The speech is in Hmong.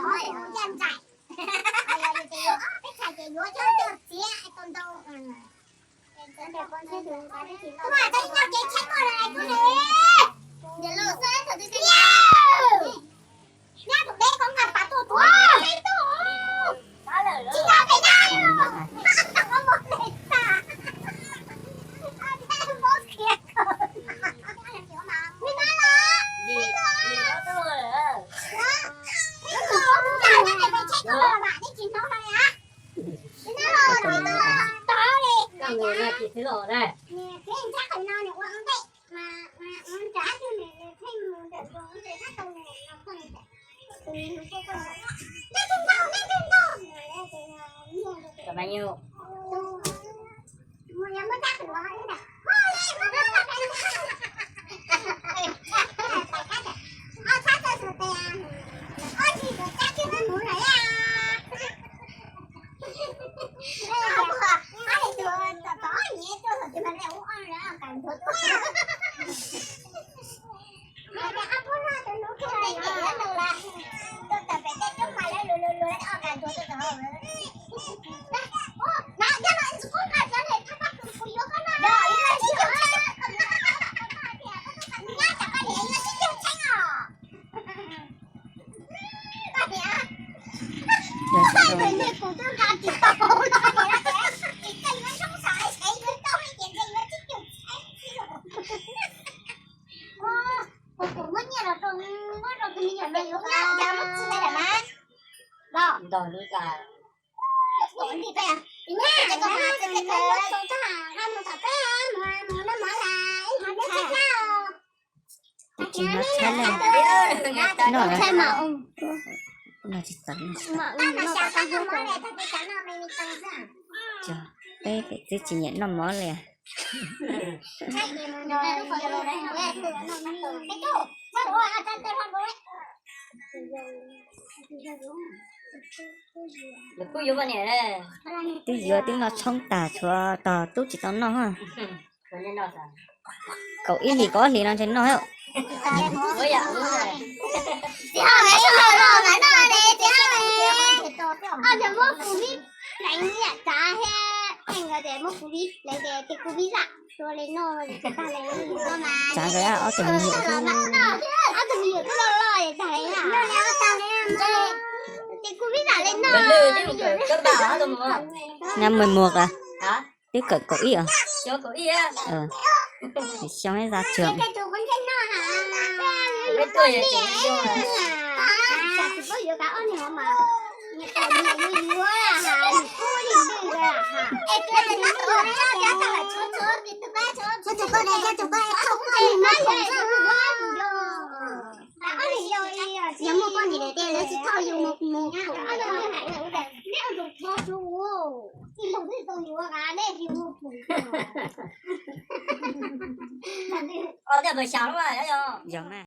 Ncaj nraim. Peb txhais ces yuav coj coj txiav tau ntau. Tus mas tau ib nyuag kev tsheb koj lawm tus ne. Nyab tus deb koj nqa pas tuaj tuaj. Tsis nqa pem na. Mob khiav koj. Li no los. Li no los. Tsis hnov li. Tsis hnov li. Ntog lub nqa. Tsis noj tshab lawm. Noj, noj tsis txaus. Peb pem twb tsis nyiam noj mov li. Twb yuav twb noj tshoob tag, tshuav tog tub tsis tau noj. Kaum ib hlis kaum ob hlis no ntshe noj. Tsav nkawd ob tug me nyuam xwb. Nab muag muag as. Twb kawm kaum ib os. Xyoo ib za tsuag. Yog muaj poj niam tias lawv tsis txhob yus mus mus. Yog mas.